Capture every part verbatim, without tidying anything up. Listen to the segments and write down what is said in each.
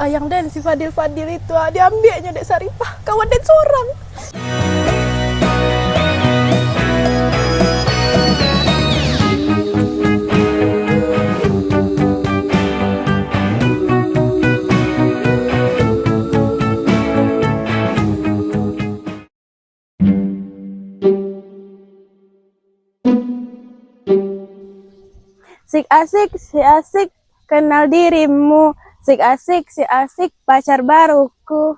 Ayang den, si Fadil-Fadil itu, ah, diambiaknyo dek Saripah, kawan den sorang. Sik asik, sik asik, kenal dirimu. Sik asik, sik asik, pacar baruku.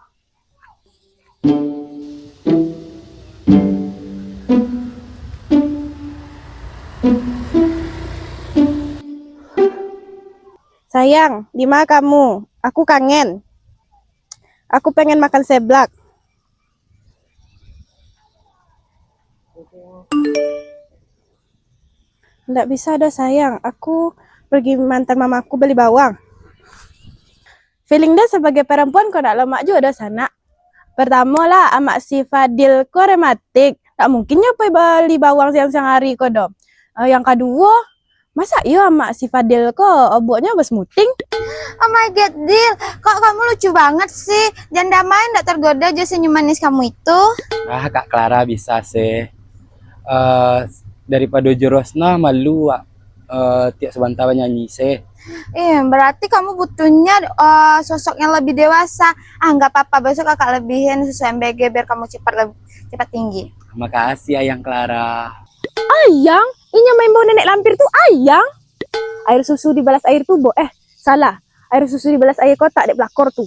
Sayang, di ma kamu? Aku kangen. Aku pengen makan seblak. Ndak bisa doh, sayang. Aku pergi mantan mamaku beli bawang. Feeling den sabagai parampuan ko ndak lamak juo doh, sanak. Pertamo lah, amak si Fadil ko rematik. Tak mungkin nyo pai bali bawang siang-siang ari ko doh. Eh, yang kaduo, masa iyo amak si Fadil ko obuaknyo basmuting? Oh my God, Dil. Kok kamu lucu banget sih? Janda main ndak tergoda jo senyum manis kamu itu? Ah, Kak Clara bisa sih. Eh, daripado jo Rosna malu, Wak. Eh, tiok sabanta banyanyi sih. Eh, berarti kamu butuhnya, eh, sosok yang lebih dewasa. Ah, nggak apa-apa, besok kakak lebihin sesuai M B G biar kamu cepat leb-, cepat tinggi. Makasih, Ayang Clara. Ayang? Inyo main bao nenek lampir tu ayang? Air susu dibalas air tubo, eh, salah. Air susu dibalas air kotak dek pelakor tu.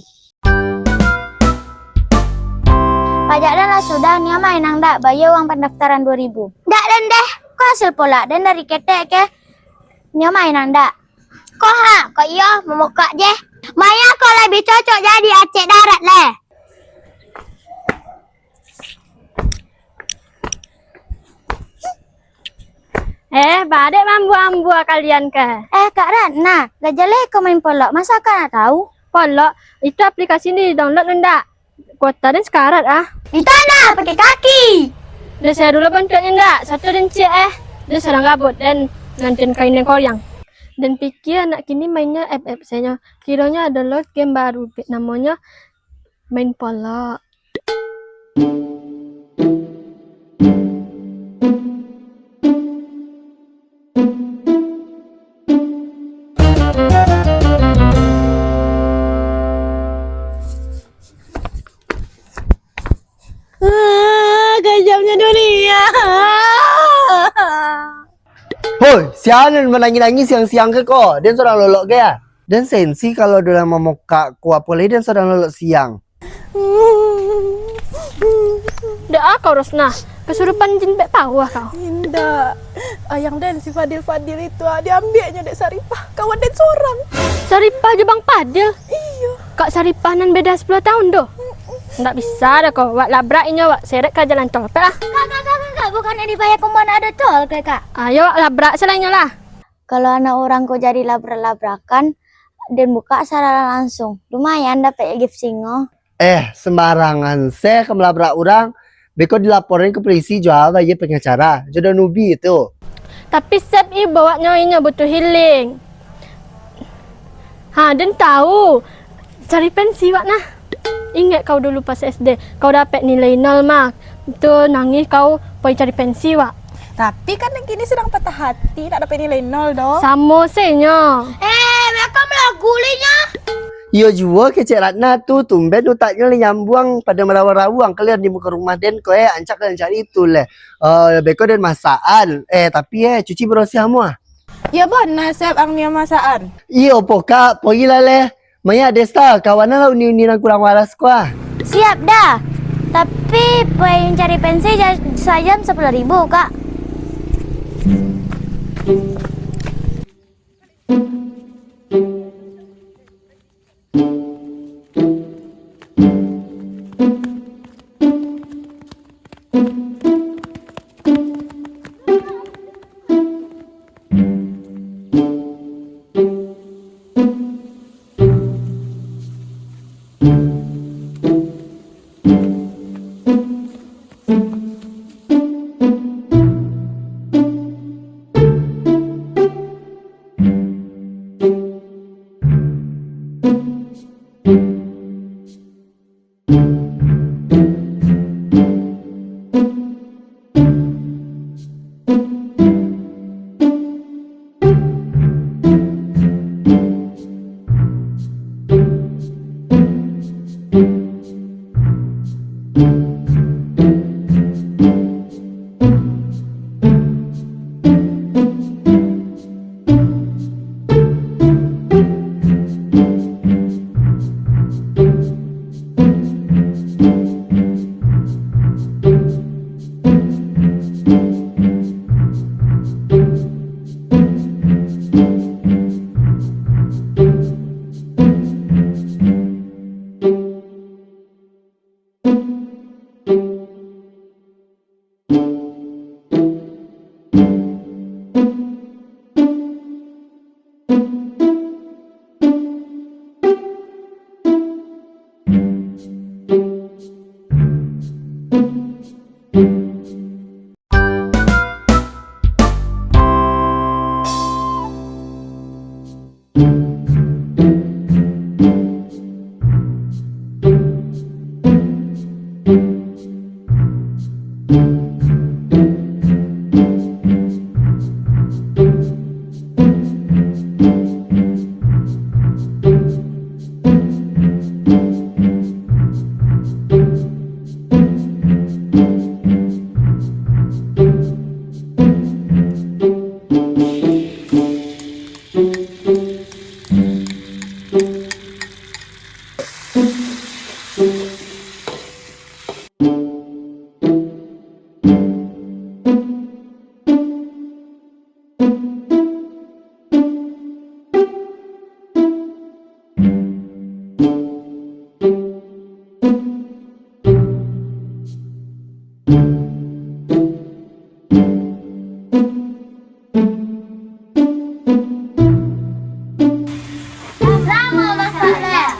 Pajak den lah sudah, nio main ndak? Bayia uang pandaftaran duo ribu. Ndak den deh, ko hasil polak den dari ketek ke? Nio main ndak? Ko ha, ko iyo, mamokak je. Maya ko labiah cocok jadi acek darat leh. Eh, badek mambua-ambua kalian ke? Eh, Kak Ratna, lah jaleh ko main polok, masa Kak ndak tahu? Polok, itu aplikasi ni di-download ndak? Kuota den sakarat ah. Itu nah, pakai kaki. Den saya dulu bantuaknya ndak? Satu den ciek eh. Den sadang gabut den nantian kain den koyang. Den pikir anak kini mainnya F F C-nyo. Kironyo ado lo game baru, namonyo main polok. Ah, kajamnya dunia. Hoi, sia nan manangih-nangih siang-siang ke ko? Den surang lolok ke ya? Den sensi kalau dulang mamokak ko, apo lai den surang lolok siang. Dak ah kau, Rosna. Kesurupan jin bek paruah kau. Indak. Ayang den, si Fadil-Fadil itu, ah, diambiaknyo dek Saripah, kawan den sorang. Saripah jo Bang Fadil? Iyo. Kak Saripah nan beda sepuluh tahun tu? Ndak bisa dah kau. Wak labrak inyo, wak seret ka jalan tol. Pek lah. Kak, kak, kak, kak, kak, bukannya di Payakumbuh ado tol ke, Kak? Ayo, wak labrak salah inyo lah. Kalau anak urang ko jadi labrak-labrakan, den bukak sacaro langsung. Lumayan dapek gift singo. Eh, sembarangan se ka malabrak urang. Beko dilaporan ka polisi jo a, bayia pengacara, jo Danubi tu. Tapi Sep, ibo wak nyo, inyo butuh healing. Ha, den tahu. Cari pensi wak nah. Ingat kau dulu pas S D, kau dapek nilai nol mah. Tu nangih kau pai cari pensi wak. Tapi kan nan kini sadang patah hati, nak dapek nilai nol doh. Samo se nyo. Eh, biakan belagu lai nyo. Iyo juo kecek Ratna tu, tumben utaknyo lai nyambuang pado marawang-rawang, kalian di muko rumah den ko, eh, ancak kalian cari tu leh. Eh, beko den masakan. Eh, tapi, eh, cuci barasiah amuah. Iyo bana, Sep, ang nio masakan. Iyo, pokak, poilah leh. Maya Desta, kawan lah uni-uni nan kurang waras ko ah. Siap dah. Tapi, pai cari pensi ja-, sajam sapuluah ribu, Kak.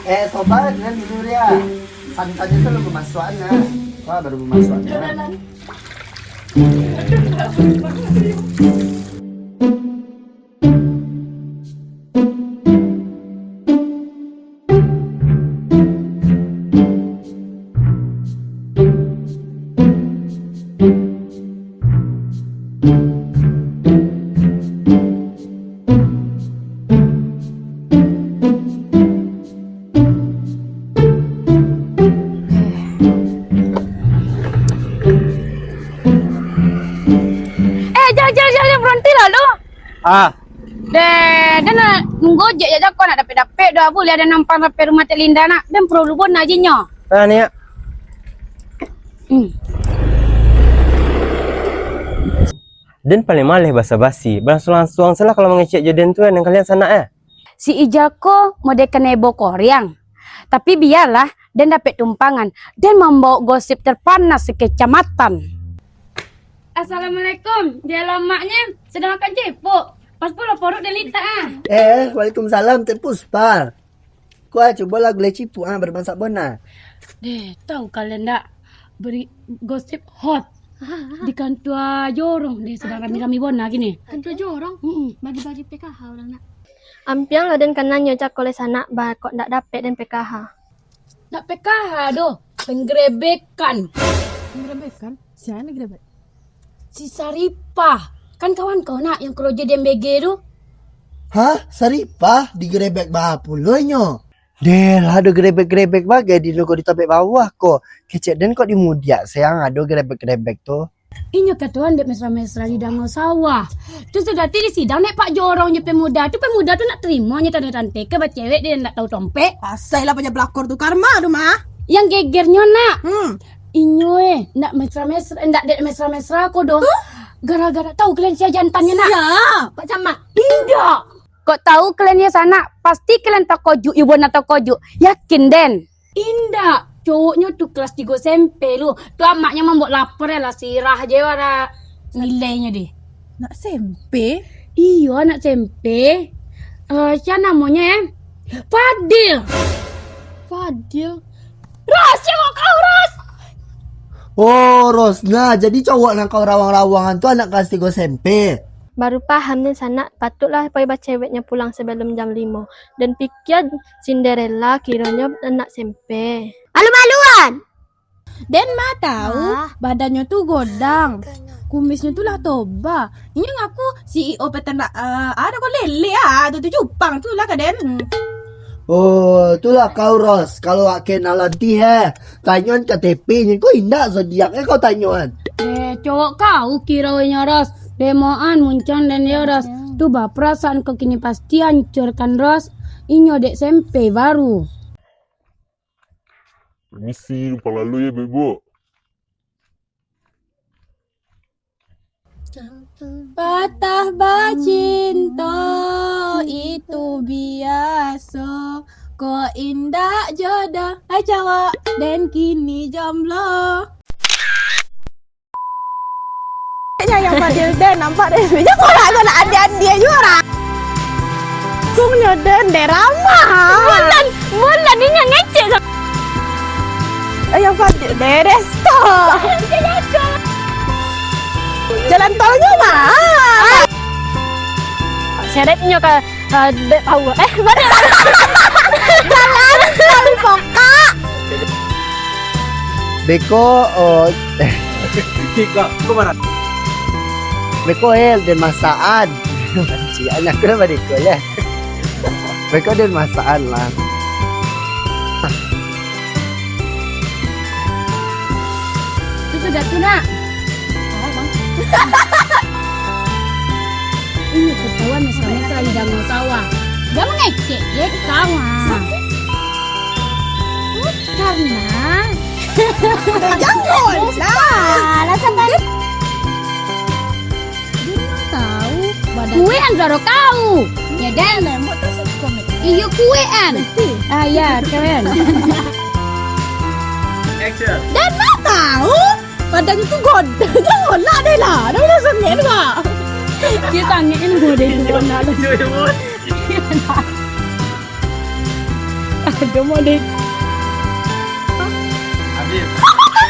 Eh, sobat, nan dulu dia. Santannya tu belum masuk, nah. Wah, baru masuk, nah. Eh, jal, jal, jal, jal, barontilah lu. Ah. Deh, den nak nunggu ojek je ko, nak dapek-dapek doh, buliah den nampang sampai rumah Tek Linda nak. Den paralu bona ji nyo. Ah, ni, ya. Hmm. Den paling maleh basa-basi. Balangsung-langsuang se lah kalau mangecek jo den tu, eh, nan kalian sanak, eh. Si Ijal ko model kanebo koriang. Tapi bialah, den dapek tumpangan. Den mambawa gosip terpanas sekecamatan. Assalamualaikum. Di alamaknyo sedang makan cepok. Pas pulo poruik den litak, ah. Eh, waalaikumsalam, Tek Puspa. Kuah, cubolah gulai cipuk, ah, baru masak bona. Deh, tahu kalian ndak? Beri gosip hot di kantua jorong, deh, sedang rami-rami bona kini. Kantua jorong? Mm-mm. Bagi-bagi P K H urang nak. Ampiang lah den kananyo cako leh sanak, ba kok ndak dapek den P K H. Ndak P K H doh, penggerebekan. Penggerebekan? Sia nan gerebek? Si Saripah. Kan kawan kau nak yang kerojo di M B G tu? Hah? Saripah digerebek baa pulo inyo? Deh lah, ado gerebek-gerebek bagai di luko di tampek bawah ko. Kecek den kok di mudiak seang ado gerebek-gerebek tu. Inyo katoan dek mesra-mesra di dangau sawah. Tu sudah tu di sidang dek Pak Jorong jo pemuda tu, pemuda tu nak tarimo nyo tando tante ke bacewek dek ndak tahu tompek. Pasai lah paja pelakor tu karma tu mah. Yang gegernyo nak. Hmm. Inyo eh, ndak mesra-mesra, ndak dek mesra-mesra ko doh. Huh? Gara-gara tahu kalian sia jantannyo nak. Sia? Pak Camat. Indak. Kok tahu kalian yo sanak, pasti kalian takojok, iyo bona takojok. Yakin den? Indak, cowoknyo tu kelas tigo S M P lu. Tu amaknyo mambuek lapor lah, sirah je wara nilainyo deh. Anak S M P? Iyo, anak S M P. Eh, sia namonyo eh? Fadil. Fadil? Ros, jawab kau, Ros! Oh, Ros. Nah, jadi cowok nan kau rawang-rawangan tu anak kelas tigo S M P? Baru paham den sanak, patuiklah pai baceweknyo pulang sabalum jam limo. Den pikia Cinderella kironyo anak S M P. Malu-maluan! Den mah tahu, ah, badannyo tu godang, kumisnyo tu lah toba. Inyo ngaku C E O peternak, ah, ado ko lele ah, tu, tu cupang tu lah ka den. Hmm. Oh, tu lah kau, Ros. Kalau wak kenal nanti, heh. Tanyoan K T P-nyo, kau indak zodiak, eh, kau tanyoan. Eh, cowok kau kiro inyo, Ros. Demoan muncang den yo, Ros. Tu bah perasaan kau kini pasti hancur kan, Ros. Inyo dek S M P baru. Permisi, numpang lalu yo, Bek Buk. Patah bacinto itu biaso, kok indak jodoh, ai cawak, den kini jomblo. Kayaknya yang Fadil den nampak deh. Jangan lah kau nak andi-andi aja orang. Kungnyo den deh ramah. Mulan, mulan inyo ngecek sa- Eh, yang Fadil deh resto. Jalan tolnyo mah. Seret inyo ka Ah, dek tahu. Eh, mana? Jalan tol pokok. Beko, oh. Kiko, kau mana? Beko, eh, den masaan. Cian, aku dah beko lah. Beko den masaan lah. Tu sudah tu, nak. Ini ketahuan mesra-mesra di danau sawah. Dah mengecek je di sawah. Karena jangan lah. Alasan tadi. Dia mau tahu badan. Kuean suaro kau. Ya, dan. Iyo, kuean. Ah, ya, keren. Action. Dan mau tahu badan tu god. Jangan lah deh lah. Dah boleh sengit juga. Dia tangis ni boleh tu. Iya, iya, bos. Ado model. Habis.